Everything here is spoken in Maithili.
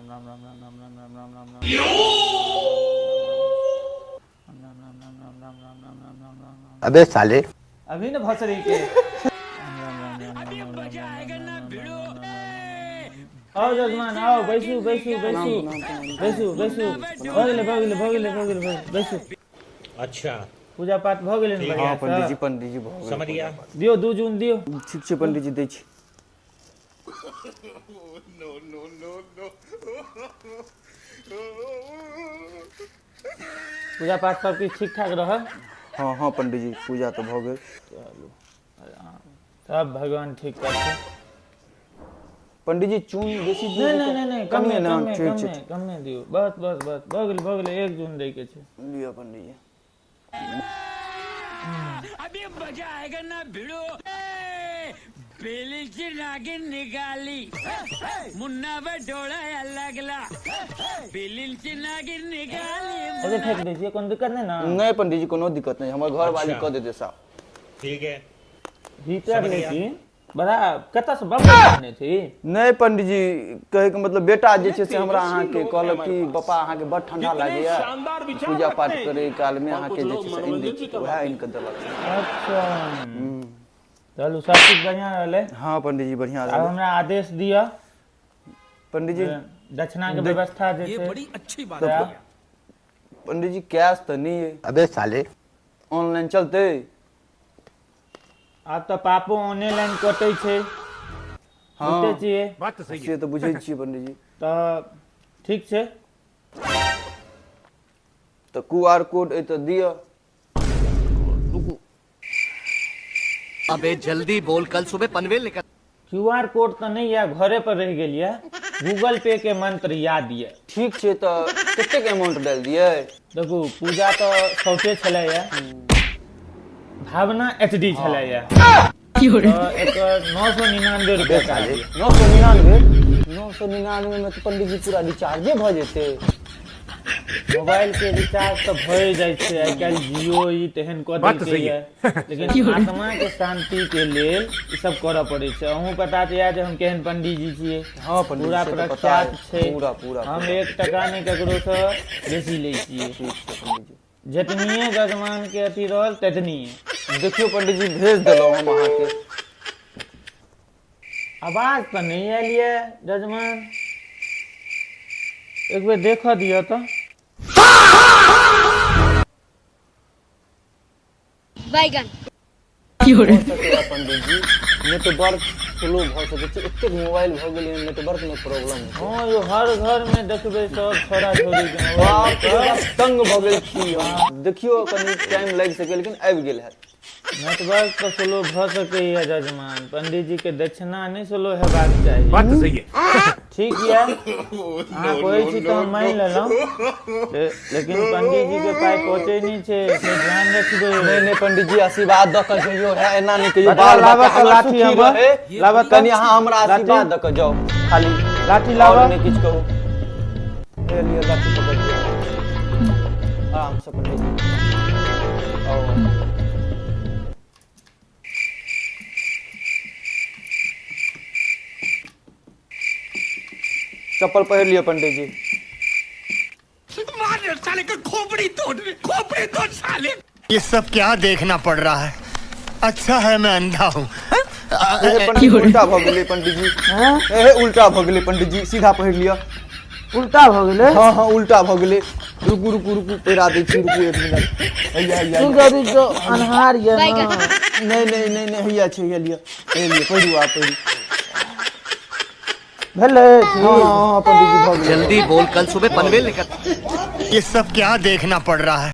राम राम राम राम राम राम राम राम राम राम राम राम राम राम राम राम राम राम राम राम। अबे साले। अभी ने भसड़ी के राम राम राम राम राम राम राम राम राम राम। आओ जजमान, आओ, बैसू बैसू बैसू बैसू बैसू। भऽ गेलै, भऽ गेलै, भऽ गेलै, भऽ गेलै, भऽ गेलै, बैसू। अच्छा। पूजा पाठ भऽ गेलै ने? हँ। बढ़िआँ। पंडीजी सँ पंडीजी, भऽ गेल। समझ गया। दियौ, 2 जून दियौ। ठीक छै पंडीजी, दै छी। पूजा पाठ सब किछु ठीक ठाक रहल? हँ हँ पंडीजी, पूजा तऽ भऽ गेल। सब भगवान ठीक करथिन। पंडीजी, चून बेसी दियौ? नहि नहि नहि नहि, कमे। कमे ने? कमे। ठीक छै। कमे कमे दियौ। बस बस बस, भऽ गेलै, भऽ गेलै। 1 जून दै के छै। लिअ पंडीजी। अभी मजा आएगा ना भिड़ो। बेली की नागिन निकाली, मुन्ना बडोला लगला, बेली की नागिन निकाली। एते फेक दै छियै, कोनो दिक्कत नहि ने? नहि पंडीजी, कोनो दिक्कत नहि, हमर घर वाली अच्छा। कऽ देतै साफ। ठीक है। भीतर समझ गया। लेकिन बड़ा कतऽसँ बम्बई आने छी? नहि पंडीजी, कहैके मतलब बेटा जे छै से हमरा अहाँके कहलक कि पापा, अहाँके बड ठंडा लागैया, पूजा पाठ करै कालमे अहाँके जे छै से आनि दै छी, तऽ उएह आनि कऽ देलक। अच्छा, चलू, सब किछु बढ़िआँ रहलै। हँ पंडीजी, बढ़िआँ आब रहलै। हमरा आदेश दिअ। पंडीजी। दक्षिणा के व्यवस्था जे छै। बड़ी अच्छी बात। सएह। पंडीजी, कैश तऽ नहि अइ। अबे साले। ऑनलाइन चलतै? आब तऽ पापो ऑनलाइन कटै छै, बुझते छियै। से तऽ बुझै छियै पंडीजी। तऽ ठीक छै। तऽ क्यू आर कोड अइ तऽ दिअ। अबे जल्दी बोल, कल सुबह पनवेल निकल। क्यू आर कोड तऽ नहि यऽ, घरे पर रहि गेल यऽ। गूगल पे के मंत्र याद यऽ। ठीक छै, तऽ कतेक अमाउंट डालि दियै? देखू, पूजा तऽ सौते छलैया, भावना एच डी छलैया, तऽ एकर 999 रुपया करा दियौ। 999? 999 मे तऽ पंडीजी पूरा रिचार्जे भऽ जेतै। मोबाइल के रिचार्ज तऽ भए जाइ छै आइ काल्हि, जियो ई तेहन कऽ देलकै यऽ, लेकिन आत्मा के शांति के लेल ई सब करऽ पड़ै छै। अहूँ पता तऽ यऽ जे हम केहन पंडीजी छियै। हँ पंडीजी, पूरा से तऽ पता प्रख्यात अइ। छै। पूरा पूरा। हम पूरा। 1 टका नहि ककरोसँ बेसी लै छियै। ठीक छै पंडीजी। जतनिये जजमान के अथी रहल ततनिये। देखियौ पंडीजी, भेज देलहुँ हम अहाँके। आवाज तऽ नहि आयल यऽ जजमान, एक बेर देखऽ दिअ तऽ। बैगन। भऽ सकैए पंडीजी, नेटवर्क स्लो भऽ सकै छै, एतेक मोबाइल भऽ गेलै, नेटवर्क मे प्रॉब्लम। हँ यौ, हर घर मे देखबै सब छोरा छोरी के मोबाइल। बाप रे बाप, तंग भऽ गेल छी हम। देखियौ, कनि टाइम लागि सकैए, लेकिन आबि गेल हैत। नेटवर्क तऽ स्लो भऽ सकैए जजमान, पंडीजी के दक्षिणा नहि स्लो हेबाक चाही। बात तो सही है। ठीक यऽ, अहाँ कहै छी तऽ हम मानि लेलहुँ, लेकिन पंडीजी के पाइ पहुँचै नहि छै, से ध्यान रखबै। नहि नहि पंडीजी, आशीर्वाद दऽ कऽ जइयौ है, एना नहि कहियौ। बता, बाल लाबऽ बच्चा तऽ हमर लाठी सुखी हमर। रहे। लाबऽ तऽ। कनि अहाँ हमरा लाठी। आशीर्वाद दऽ कऽ जाउ खाली। लाठी आओर लाबऽ। नहि किछु कहू। हे लिअ, लाठी पकड़ लिअ आराम से पंडीजी, आओ। चप्पल पहिर लिअ पंडीजी। मार साले का खोपड़ी तोड़, खोपड़ी तोड़ साले। ये सब क्या देखना पड़ रहा है? अच्छा है मैं अंधा हूँ। हे पंडीजी, उल्टा भऽ गेलै पंडीजी। हे, उल्टा भऽ गेलै पंडीजी, सीधा पहिर लिअ। उल्टा भऽ गेलै? हँ हँ उल्टा भऽ गेलै। रुकू रुकू रुकू, पहिरा दै छी, रुकू 1 मिनट। हैया हैया हैया। अभी तो अन्हार यऽ ने। नहि नहि नहि नहि, हैया छै, हैया लिअ, हे लिअ, पहिरू, आब पहिरू। भेलै? हँ हँ हँ पंडीजी, भऽ गेलै। जल्दी बोल, कल सुबह पनवेल निकल। ये सब क्या देखना पड़ रहा है?